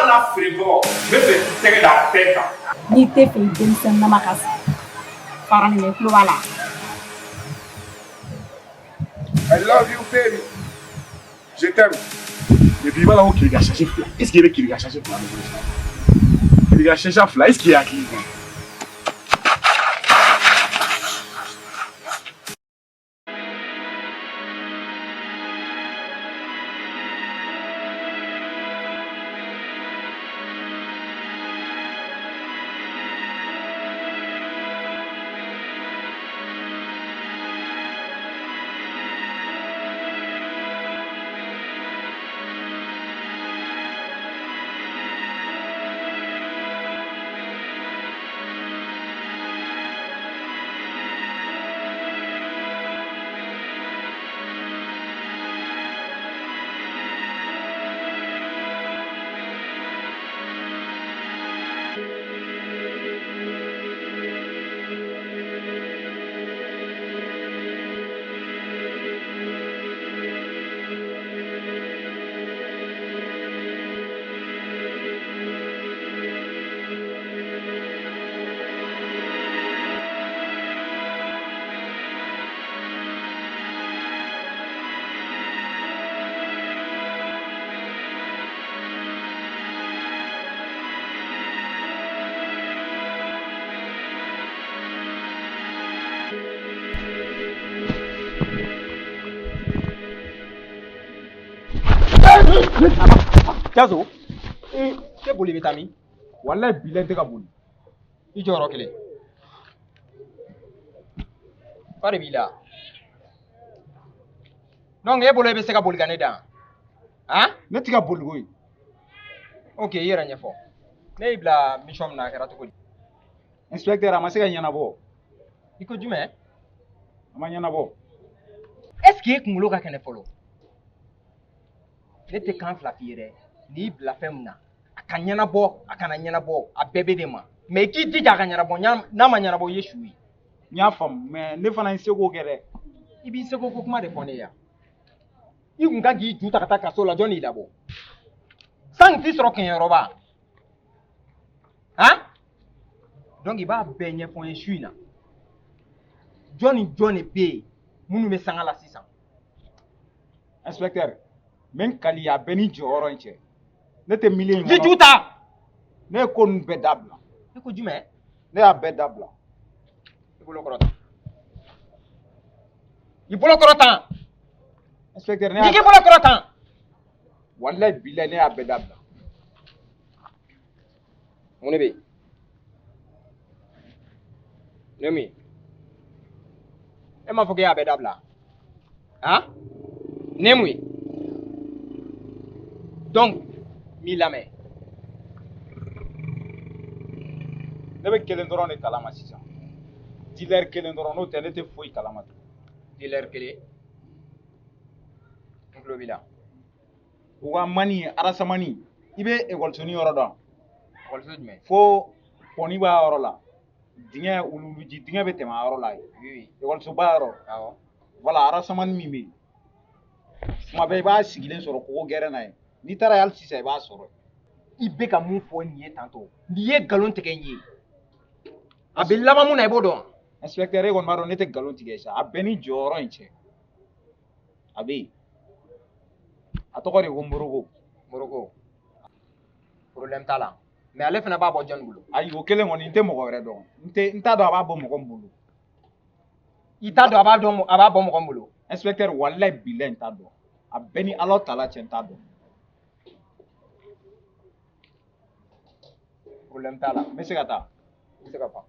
n'a feerebagaw, n bɛ fɛ k'i tɛgɛ da a bɛɛ kan. N'i tɛ fɛ i denmisɛnninama ka sa, fara nin na, i tulo b'a la. I love you baby. Je t'aime. Et puis i b'a la ko kirika sachet fila, est ce que i bɛ kirika sachet fila bolo sisan? Kirika sachet fila, est ce que i hakili bɛ? Jazo, e boli bɛ taa min? Walayi bilayi, n tɛ ka boli. I jɔyɔrɔ kelen. Fa de b'i la. Donc e bolo e bɛ se ka boli ka ne dan? Han? Ne tɛ ka boli koyi. Ok, i yɛrɛ ɲɛfɔ. Ne y'i bila mission min na, a kɛra cogo di? Inspecteur, a ma se ka ɲɛnabɔ. I ko jumɛn? A ma ɲɛnabɔ. Est ce que e kunkolo ka kɛnɛ fɔlɔ? Ne tɛ kan fila f'i ye dɛ. N'i bila fɛn min na, a ka ɲɛnabɔ, a kana ɲɛnabɔ, a bɛɛ bɛ de ma. Mais i k'i jija a ka ɲɛnabɔ, n'a ma ɲɛnabɔ, i ye su ye. N y'a faamu, mais ne fana ye seko kɛ dɛ. I b'i seko ko kuma de fɔ ne ye yan. I kun kan k'i ju ta ka taa kaso la, jɔn y'i labɔ? San t'i sɔrɔ kɛɲɛyɔrɔba. Han? Donc i b'a bɛɛ ɲɛfɔ n ye su in na. Jɔn ni jɔn de bɛ yen minnu bɛ sanga la sisan? Inspecteur, n bɛ n kali a bɛɛ ni jɔyɔrɔ in cɛ. Ne tɛ milieu in Ji kɔnɔ. ju ta! Ne ye ko ninnu bɛɛ dabila. I ko jumɛn? Ne y'a bɛɛ dabila. I bolo kɔrɔta. I bolo kɔrɔta. Inspecteur, ne I y'a k'i bolo kɔrɔta. Walayi bilayi, ne y'a bɛɛ dabila. Mun de bɛ yen? Ne min? E m'a fɔ k'e y'a bɛɛ dabila? Han? Ne mun ye? Donc, n b'i lamɛn. Ne bɛ kelen dɔrɔn de kalama sisan. Dealer kelen dɔrɔn, n'o tɛ ne tɛ foyi kalama tugun. Dealer kelen. N tulo b'i la. U ka mani, arasamani, i bɛ ekɔlisonin yɔrɔ dɔn? Ekɔliso jumɛn? Fo pɔni b'a yɔrɔ la. Dingɛ, wuluwuluji dingɛ bɛ tɛmɛ a yɔrɔ la yen. Oui, oui. Ekɔlisoba yɔrɔ. Awɔ. Voilà, arasamani min bɛ yen. Tuma bɛɛ i b'a sigilen sɔrɔ kogo gɛrɛn na yen. N'i taara yen hali sisan i b'a sɔrɔ. I bɛ ka mun fɔ nin ye tantôt? Nin ye nkalon tigɛ n ye. A bɛ laban mun na i b'o dɔn. Inspecteur, e kɔni b'a dɔn ne tɛ nkalon tigɛ sa. A bɛɛ ni jɔyɔrɔ in cɛ. A bɛ yen. A tɔgɔ de ko Moroko. Moroko. Problème t'a la. Mais ale fana b'a bɔ jɔnni bolo? Ayi, o kelen kɔni, n tɛ mɔgɔ wɛrɛ dɔn. N tɛ, n t'a dɔn a b'a bɔ mɔgɔ min bolo. I t'a dɔn a b'a dɔn a b'a bɔ mɔgɔ min bolo. Inspecteur, walayi bilayi, n t'a dɔn. A bɛɛ ni Ala ta la cɛ, n t'a dɔn. Problème t'a la. N bɛ se ka taa. I bɛ se ka pan.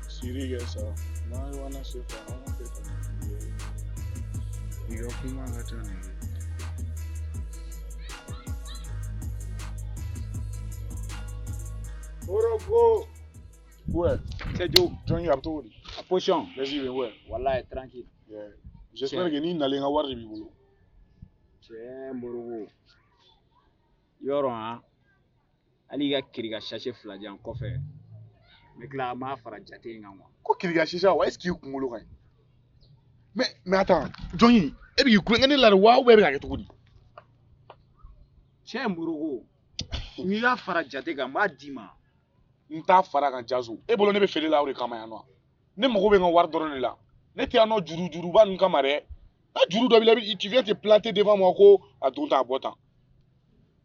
Siri kɛ sa n'a ye wana se fa an tɛ taa i ka kuma ka ca nin ye. Moroko. Ouais. C'est Joe. Johnny a bɛ cogo di? A position. Vas-y, ouais. Wallahi tranquille. Yeah. J'espère que n'i nalen n ka wari de b'i bolo. Cɛ Moroko. Yɔrɔ han. Hali i ka kirika sachet fila di yan kɔfɛ. N bɛ tila an b'a fara jate in kan quoi. Ko kirika sachet wa est-ce que i kunkolo ka ɲi? Mais attends, Johnny, e bɛ k'i kulonkɛ ne la de wa ou bien e bɛ k'a kɛ cogo di? Cɛ Moroko. N'i y'a fara jate kan n b'a d'i ma. N t'a fara kan Jazo. E bolo ne bɛ feere la o de kama yan nɔ. Ne mago bɛ n ka wari dɔrɔn de la. Ne tɛ yan nɔ juru juruba ninnu kama dɛ. Na juru dɔ b'i la, tu viens te planter devant moi ko a don tan a bɔ tan.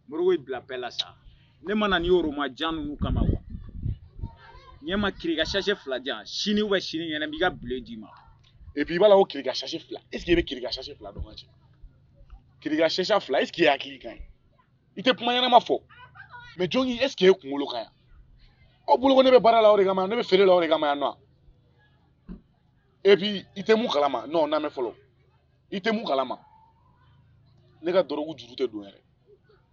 Moroko y'i bila bɛɛ la sa. Ne ma na ni oromajan ninnu kama wa. Ɲɛ ma kirika sachet fila di yan sini ou bien sini ɲɛnɛ n b'i ka bile d'i ma. Et puis i b'a la ko kirika sachet fila. Est ce que i bɛ kirika sachet fila dɔn ka cɛ? Kirika sachet fila, est ce que e hakili ka ɲi? I tɛ kuma ɲɛnama fɔ. Mais Johnny, est ce que e kunkolo ka ɲi? Aw bolo ko ne bɛ baara la o de kama, ne bɛ feere la o de kama yan nɔ. Et puis i tɛ mun kalama, non n'an bɛ fɔlɔ. I tɛ mun kalama. Ne ka dɔrɔgu juru tɛ don yɛrɛ.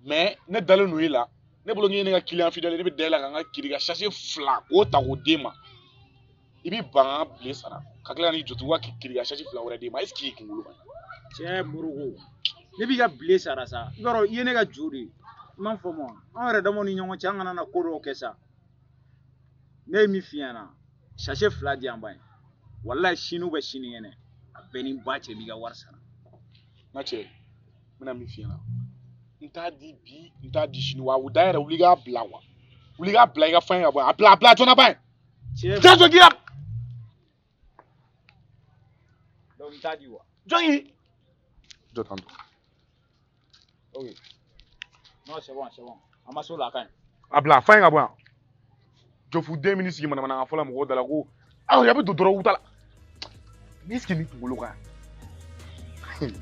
Mais ne dalen don e la. Ne bolo k'i ye ne ka client fidèle, ne bɛ da e la ka n ka kirika sachet fila k'o ta k'o d'e ma. I bɛ ban ka n ka bile sara ka tila ka n'i jɔ tugun ka kirika sachet fila wɛrɛ d'e ma. Est ce que i kunkolo ka ɲi? Cɛ Moroko, ne b'i ka bile sara sa. I b'a dɔn i ye ne ka jo de ye. I m'a faamu wa? Anw yɛrɛ damaw ni ɲɔgɔn cɛ an kana na ko dɔw kɛ sa. Ne ye min f'i ɲɛna, sachet fila di yan ba ye. Walayi sini ou bien sinikɛnɛ, a bɛɛ ni ba cɛ b'i ka wari sara. N ka cɛ, n bɛna min f'i ɲɛna. N t'a di bi, n t'a di sini wa o da yɛrɛ wuli k'a bila wa. Wuli k'a bila i ka fɛn ka bɔ yan. A bila joona ba ye. Cɛ Jazo k'i ka. Donc n t'a di wa. Johnny. Jɔ tan tɔ. Ok. Non c'est bon, c'est bon. A ma s'o la a ka ɲi. A bila fɛn ka bɔ yan. Jɔfu den min sigi manamanakan fɔ la mɔgɔw da la ko aw yɛrɛ bɛ don dɔrɔn ta la. Ni est ce que nin kunkolo ka ɲi?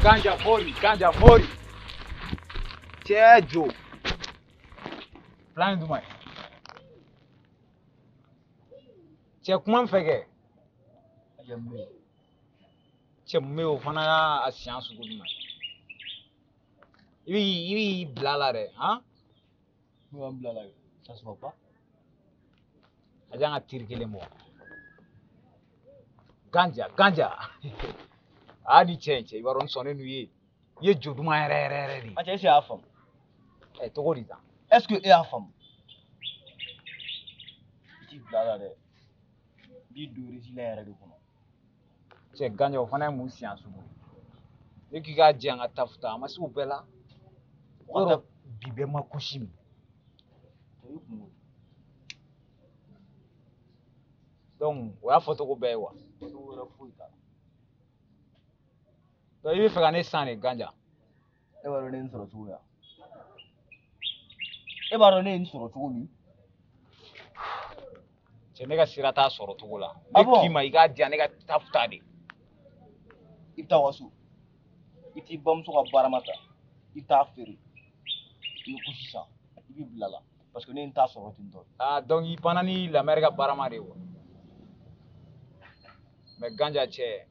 Ganja fori, ganja fori. Cɛ jo. Plan ye jumɛn ye? Cɛ kuma n fɛ kɛ. Cɛ mun bɛ yen o fana y'a siɲɛ sugu jumɛn ye? I b'i bila la dɛ, han? Ne b'an bila la ça se voit pas. A jan ka tiri kelen bɔ. Ganja, ganja. Aa ni cɛ in cɛ i b'a dɔn n sɔnnen n'u ye. I ye jo duman yɛrɛ yɛrɛ yɛrɛ de ye. A cɛ est ce que e y'a faamu? Ɛ cogo di tan? Est ce que e y'a faamu? I t'i bila la dɛ. N b'i don résultat yɛrɛ de kɔnɔ. Cɛ ganja o fana ye mun siɲɛ sugu ye? Ne k'i k'a di yan ka taa futa a ma se o bɛɛ la. Yɔrɔ bi bɛɛ ma kusi min. O y'i kungo ye. Donc o y'a fɔcogo bɛɛ ye wa? Fɔcogo wɛrɛ foyi t'a la. Donc i bɛ fɛ ka ne san de ganja. E b'a dɔn ne ye nin sɔrɔ cogo min wa? E b'a dɔn ne ye nin sɔrɔ cogo min? Cɛ ne ka sira t'a sɔrɔ cogo la. Ne k'i ma i k'a di yan ne ka taa futa de. I bɛ taa u ka so. I t'i bamuso ka barama ta. I t'a feere. I bɛ kusi san. I b'i bila la. Parce que ne ye n ta sɔrɔ ten tɔ. Ah donc i panna ni lamɛri ka barama de ye wa? Mais ganja cɛ.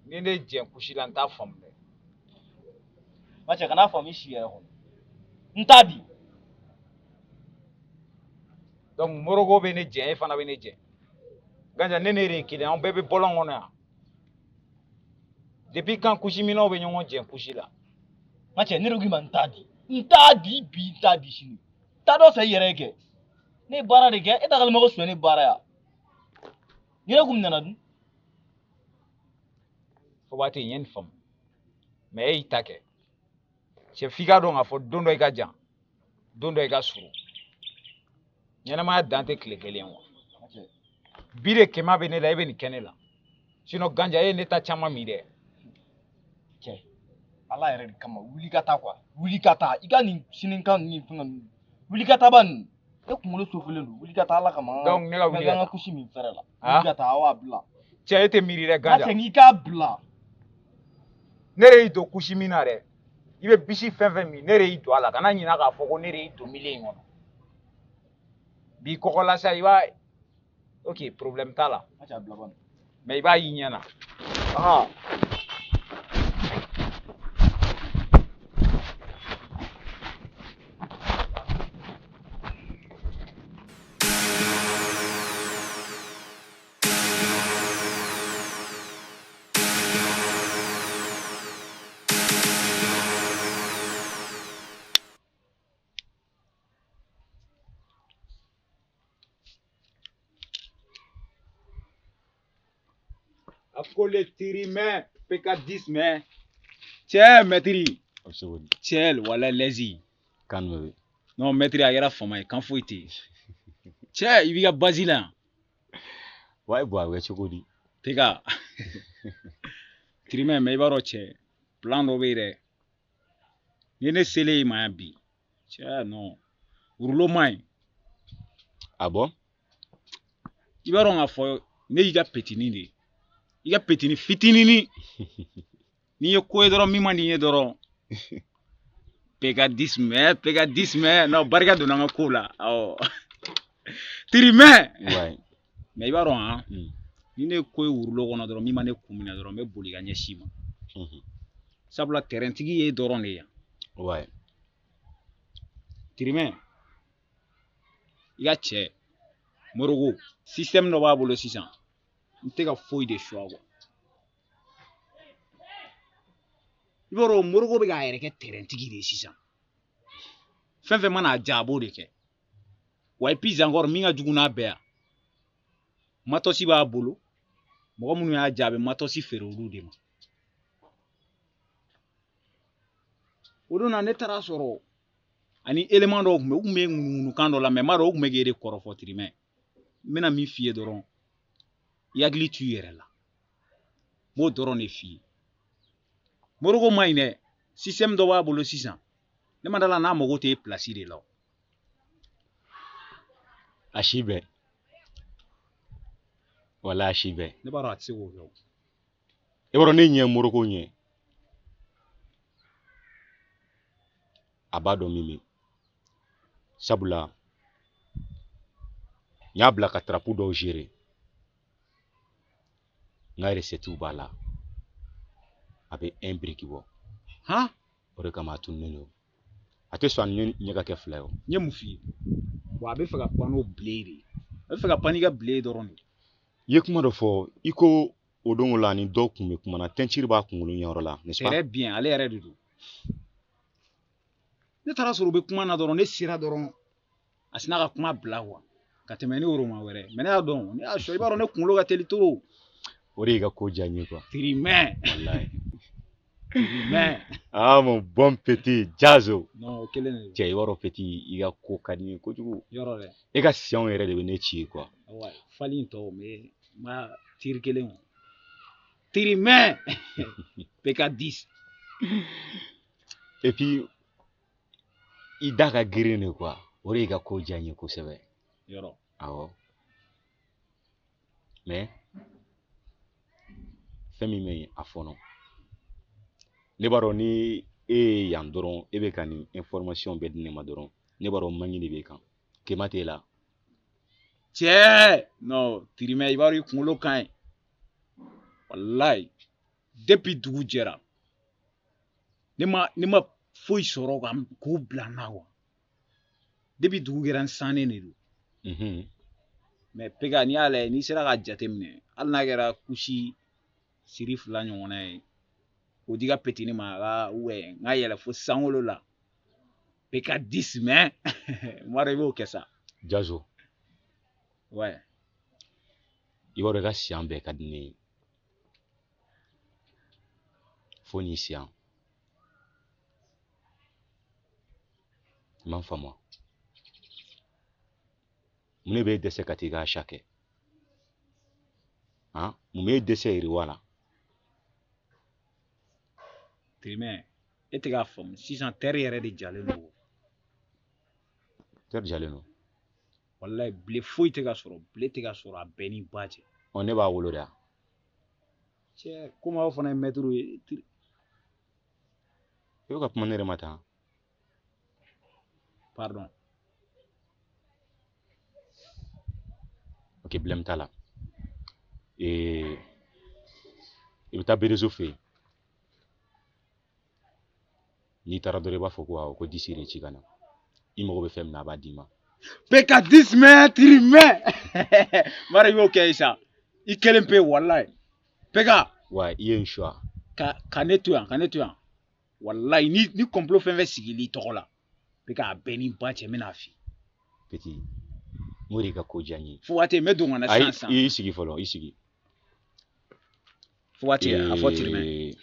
Ni ne jɛn kusi la n t'a faamu dɛ. Ma cɛ kan'a faamu i si yɛrɛ kɔnɔ. N t'a di. Donc Moroko bɛ ne jɛn e fana bɛ ne jɛn. Ganja ne ne de ye kelen anw bɛɛ bɛ bɔlɔn kɔnɔ yan. Depuis quand kusi minɛw bɛ ɲɔgɔn jɛn kusi la? Ma cɛ ne de ko k'i ma n t'a di. N t'a di bi n t'a di sini. Taa dɔ san i yɛrɛ ye kɛ. Ne ye baara de kɛ e t'a kalama ko sonyɛni baara ya. Ni ne kun nana dun? Fo waati n ye nin faamu. Mais e y'i ta kɛ. Cɛ f'i k'a dɔn k'a fɔ don dɔ i ka jan. Don dɔ i ka surun. Ɲɛnamaya dan tɛ tile kelen wa. Bi de kɛmɛ bɛ ne la, e bɛ nin kɛ ne la. Sinon Ganja e ye ne ta caman min dɛ. Cɛ, Ala yɛrɛ de kama, wuli ka taa quoi. Wuli ka taa. I ka nin sinikan ninnu ni fɛngɛ ninnu. Wuli ka taa ba ninnu. Ne kunkolo sofelen don. Wuli ka taa Ala kama. Donc ne ka wuli ka taa. An taa. ka kusi min fɛrɛ la. Ah? Wuli ka taa, aw b'a bila. Cɛ, e tɛ miiri dɛ Ganja. N'a cɛ, n'i k'a bila. Ne de y'i don kusi min na dɛ. I bɛ bisi fɛn fɛn min, ne de y'i don a la. Kana ɲinɛ k'a fɔ ko ne de y'i don milieu in kɔnɔ. B'i kɔkɔ la sa, i b'a. Ok, problème t'a la. A cɛ, a bila bani. Mais i b'a y'i ɲɛ na. Ah. Akole tirimɛ PK10 mɛ. Cɛ, maître. A bɛ se k'o di. Cɛ, wala lɛzi. Kan jumɛn bɛ yen? Non, maître, a kɛra fama ye, kan foyi tɛ yen. Cɛ, i b'i ka basi la yan. Wa e bɔ a bɛ kɛ cogo di? PK. Tirimɛ, mais i b'a dɔn cɛ, plan dɔ bɛ yen dɛ. Ni ne selen i ma yan bi, cɛ, non. Rouleau man ɲi. Ah bon? I b'a dɔn k'a fɔ ne y'i ka petini de ye. I ka petini fitininin. N'i ye ko ye dɔrɔn min man di n ye dɔrɔn. PK10 mɛ, PK10 mɛ. Non, barika donna n ka kow la. Awɔ. Tirimɛ. Ouais. Mais i b'a dɔn han, Mm. ni ne ye ko ye wurulo kɔnɔ dɔrɔn min ma ne kun minɛ dɔrɔn, n bɛ boli ka ɲɛsin i ma. Sabula terrain-tigi ye dɔrɔn de ye yan. Ouais. Tirimɛ, i ka cɛ Moroko, système dɔ b'a bolo sisan. N tɛ ka foyi de choix quoi. I b'a dɔn Moroko bɛ k'a yɛrɛ kɛ terrain-tigi de ye sisan. Fɛn fɛn mana a diya a b'o de kɛ. Wa et puis encore min ka jugu n'a bɛɛ ye, matɔsi b'a bolo. Mɔgɔ minnu y'a diya a bɛ matɔsi feere olu de ma. O don na ne taara sɔrɔ ani élément dɔw tun bɛ, u tun bɛ ŋunuŋunukan dɔ la, mais n b'a dɔn u tun bɛ k'e de kɔrɔfɔ Tirimɛ. N bɛna min f'i ye dɔrɔn, i hakili t'u yɛrɛ la. N b'o dɔrɔn de f'i ye. Moroko man ɲi dɛ, système dɔ b'a bolo sisan. Ne ma da la n'a mago tɛ place de la o. A si bɛɛ. Wala a si bɛɛ. Ne b'a dɔn a tɛ se k'o kɛ o. I b'a dɔn ne ɲɛ Moroko ɲɛ. A b'a dɔn min bɛ. Sabula n y'a bila ka tarapu dɔw gérer. N ka recette b'a la. A bɛ un brique bɔ. Han? O de kama a tununnen don. A tɛ sɔn a ni ɲɛ ka kɛ fila ye o. N ye mun f'i ye? Wa a bɛ fɛ ka pan n'o bile de ye. A bɛ fɛ ka pan n'i ka bile dɔrɔn de. I ye kuma dɔ fɔ, i ko o don o la ni dɔw tun bɛ kuma na, teinture b'a kunkolo ɲɛyɔrɔ la, n'est-ce pas? Très bien, ale yɛrɛ de don. Ne taara sɔrɔ u bɛ kuma na dɔrɔn, ne sera dɔrɔn, a sinna ka kuma bila quoi. Ka tɛmɛ ni woroma wɛrɛ. Mais ne y'a dɔn, ne y'a sɔrɔ, i b'a dɔn ne kunkolo ka teli trop. O de y'i ka ko diya n ye quoi. Tirimɛ. Walayi. Tirimɛ. Ah mon bon petit Jazo. Non, o kelen de don. Cɛ, i b'a dɔn petit, i ka ko ka di n ye kojugu. Yɔrɔ dɛ. E ka siyanw yɛrɛ de bɛ ne ci quoi. Ouais, fali in tɔ, mais n ma tiri kelen o. Tirimɛ. PK10. Et puis i da ka girin de quoi. O de y'i ka ko diya n ye kosɛbɛ. Yɔrɔ. Awɔ. Mais fɛn min bɛ yen a fɔnɔ. Ne b'a dɔn ni e ye yan dɔrɔn, e bɛ ka nin information bɛɛ di ne ma dɔrɔn, ne b'a dɔn mangi de b'e kan. Kema t'e la. Cɛ, non, Tirimɛ, i b'a dɔn i kunkolo ka ɲi. Walayi, depuis dugu jɛra, ne ma foyi sɔrɔ ka k'o bila n na quoi. Depuis dugu kɛra n sannen de don. Mais PK, n'i y'a lajɛ, n'i sera k'a jateminɛ, hali n'a kɛra kusi siri fila ɲɔgɔnna ye, k'o di ka petini ma, a ka ouais, n ka yɛlɛ fo sankolo la. PK10 mɛ, n b'a dɔn i b'o kɛ sa. Jazo. Ouais. I b'a dɔn i ka siyan bɛɛ ka di ne ye. Fo n'i siyan. I m'a faamu wa? Mun de b'e dɛsɛ ka t'i ka achat kɛ? Han, mun b'e dɛsɛ yiriwa la? Tirimɛ, e tɛ k'a faamu sisan tɛri yɛrɛ de jalen don. Tɛri jalen don. Walayi bile foyi tɛ ka sɔrɔ, bile tɛ ka sɔrɔ a bɛɛ ni ba cɛ. Ɔ ne b'a wolo de wa? Cɛ, komi aw fana ye mɛtiriw ye. I bɛ ka kuma ne yɛrɛ ma tan. Pardon. Ok, problème t'a la. I bɛ taa Berezo fɛ yen. N'i taara dɔrɔn i b'a fɔ ko awɔ ko disi de ci ka na. I mago bɛ fɛn min na a b'a d'i ma. PK 10 mètres mais mara i y'o kɛ sa. I kelen pe walayi. PK. Wa i ye n choix. Ka ne to yan, ka ne to yan. Walayi ni complot fɛn fɛn sigil'i tɔgɔ la. PK a bɛɛ ni ba cɛ n bɛna f'i. Petit, n de ka ko diya n ye. Fo waati n bɛ don ka na sisan sisan. Ayi, i sigi fɔlɔ, i sigi. Fo waati a fɔ Tirimɛ.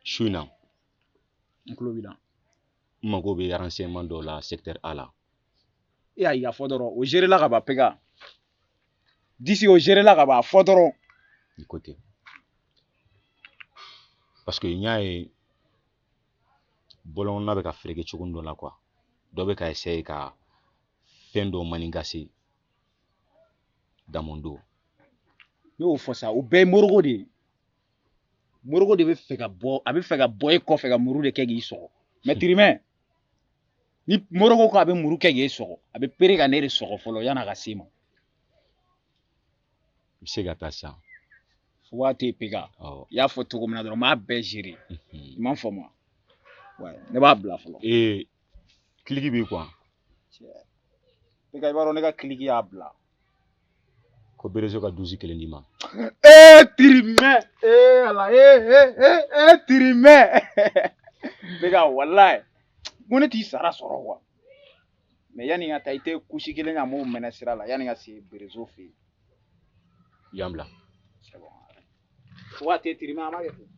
Su in na. N tulo b'i la. N mago bɛ renseignement dɔw la secteur A la. E y'a ye a fɔ dɔrɔn o géré la ka ban PK. Disi o géré la ka ban a fɔ dɔrɔn. I ko ten. Parce que n y'a ye bɔlɔnkɔnɔna bɛ ka fereke cogo dɔ la quoi. Dɔ bɛ ka essayer ka fɛn dɔ manigancer dans mon dos. Ne y'o fɔ sa, o bɛɛ ye Moroko de ye. Moroko de bɛ fɛ ka bɔ, a bɛ fɛ ka bɔ e kɔfɛ ka muru de kɛ k'i sɔgɔ. Mais Tirimɛ, ni Moroko ko a bɛ muru kɛ k'e sɔgɔ, a bɛ pere ka ne de sɔgɔ fɔlɔ yan'a ka s'e ma. I bɛ se ka taa sisan. Fo waati PK. I y'a fɔ cogo min na dɔrɔn n b'a bɛɛ gérer. I m'a faamu wa? Ouais, ne b'a bila fɔlɔ. Ee, kiliki b'i quoi? PK i b'a dɔn ne ka kiliki y'a bila. Ko Berezo ka 12 kelen d'i ma. Ee Tirimɛ, ee Ala, ee Tirimɛ. PK walayi, ko ne t'i sara sɔrɔ quoi. Mais yanni n ka taa i tɛ kusi kelen ka m'o mɛnɛ sira la yanni n ka se Berezo fɛ yen. Yan bila. C'est bon. Waati Tirimɛ a ma kɛ ten.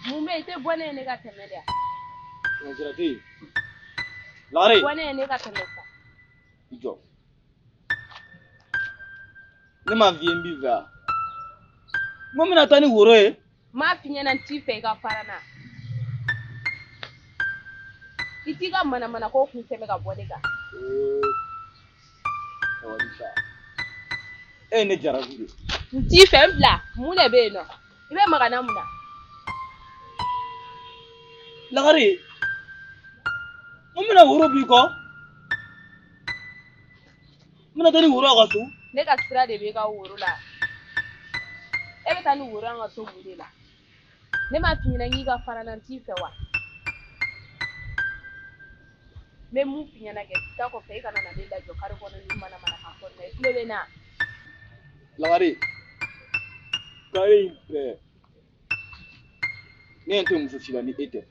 Mun bɛ yen i tɛ bɔ ne ye ne ka tɛmɛ de wa? Lare. Bɔ ne ye ne ka tɛmɛ sa. I jɔ. Ne m'a f'i ye n b'i fɛ wa? N ko n bɛna taa ni woro ye. N m'a f'i ɲɛna n t'i fɛ i ka fara n na. I t'i ka manamanako kun tɛmɛ ka bɔ ne kan. Sabali sa. E ye ne jarabi de. N t'i fɛ n bila mun de bɛ yen nɔ? I bɛ maga n na mun na? Lagare, n bɛna woro b'i kɔ. N bɛna taa ni woro a ka so. Ne ka sira de b'e ka woro la. E bɛ taa ni woro an ka so mun de la? Ne m'a f'i ɲɛna k'i ka fara n na n t'i fɛ wa? N bɛ mun f'i ɲɛna kɛ taa kɔfɛ e kana na ne lajɔ kare kɔnɔ ni manamana kan fɔ i tulo bɛ n na. Lagare, kare in bɛɛ ne ɲɛ tɛ muso si la ni e tɛ.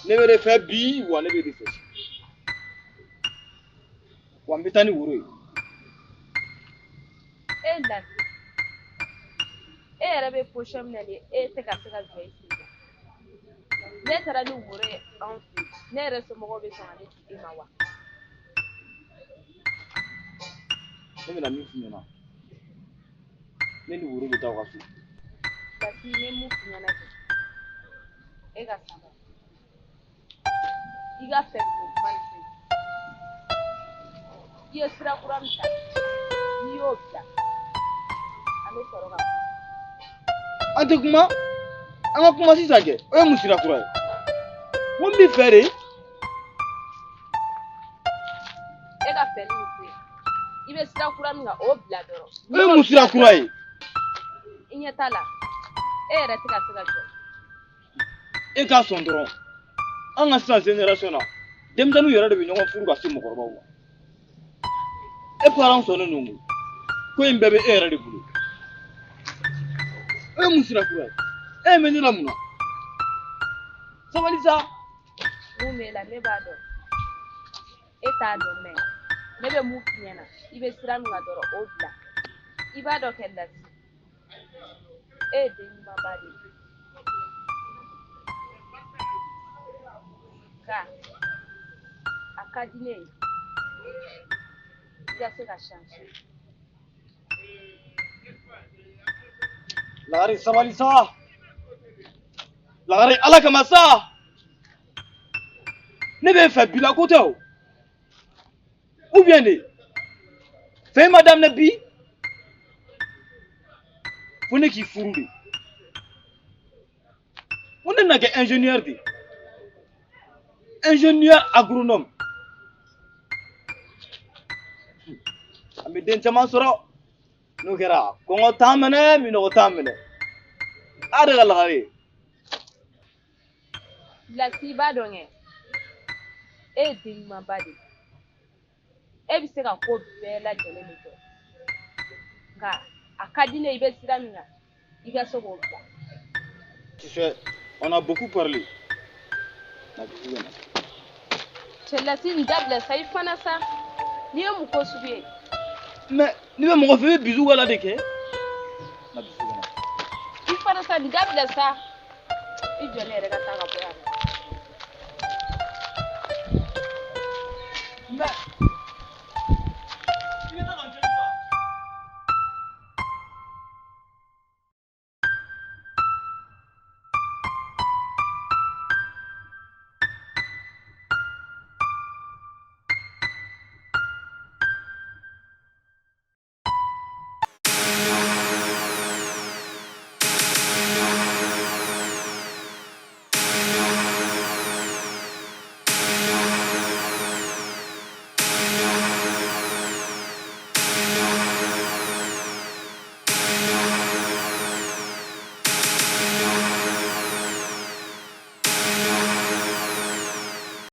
Ne bɛ de fɛ bi wa ne bɛ de fɛ sini. Wa n bɛ taa ni woro ye. E Lasi, e yɛrɛ bɛ position min na nin ye e tɛ ka se ka jɔ i sen kan. Ne taara ni woro ye anw fɛ yen, ne yɛrɛ somɔgɔw bɛ sɔn ka ne di e ma wa? Ne bɛna min f'u ɲɛna, ne ni woro bɛ taa u ka so. Lasi, ne mun f'i ɲɛna kɛ, e ka sabali. I ka fɛ k'o kuma nin to yen. I ye sira kura min ta, n'i y'o bila, an bɛ sɔrɔ ka kuma. An tɛ kuma, an ka kuma sisan kɛ. O ye mun sira kura ye? N ko n b'i fɛ de. E ka fɛ nin to yen. I bɛ sira kura min kan, o bila dɔrɔn. O ye mun sira kura ye? I ɲɛ t'a la, e yɛrɛ tɛ ka se ka jɔ. E k'a sɔn dɔrɔn. An ka sisan génération na, denmisɛnninw yɛrɛ de bɛ ɲɔgɔn furu ka se mɔgɔkɔrɔbaw ma. E parents sɔnnen don koyi. Ko in bɛɛ bɛ e yɛrɛ de bolo. E ye mun sira kura ye? E bɛ ne la mun na? Sabali sa. Mun b'e la, ne b'a dɔn. E t'a dɔn mɛ. Ne bɛ mun f'i ɲɛna, i bɛ sira min kan dɔrɔn, o bila. I b'a dɔn kɛ Lasi, e ye den ɲumanba de ye. Nka a ka di ne ye i ka se ka changer. Lagare, sabali sa. Lagare, ala kama sa. Ne b'e fɛ bi la ko tɛ o. Ou bien de fɛn ma daminɛ bi, fo ne k'i furu de. Ko ne bɛna kɛ ingénieur de, ingénieur agronome. An bɛ den caman sɔrɔ n'o kɛra, kɔngɔ t'an minɛ, minɔgɔ t'an minɛ. A de ka lagare. Lasi, i b'a dɔn kɛ, e ye den ɲumanba de ye. E bɛ se ka ko bɛɛ lajɛlen de kɛ. Nka a ka di ne ye, i bɛ sira min kan, i ka se k'o bila. Tu sais, on a beaucoup parlé. Na dugu bɛ na. Cɛ Lasi, nin dabila sa, i fana sa. N'i ye mun ko sugu ye? Mais n'i bɛ mɔgɔ fɛ, i bɛ bisou k'a la de kɛ. Na dusu bɛ na. I fana sa, nin dabila sa. I jɔ ne yɛrɛ ka taa ka bɔ yan nɔ. Mais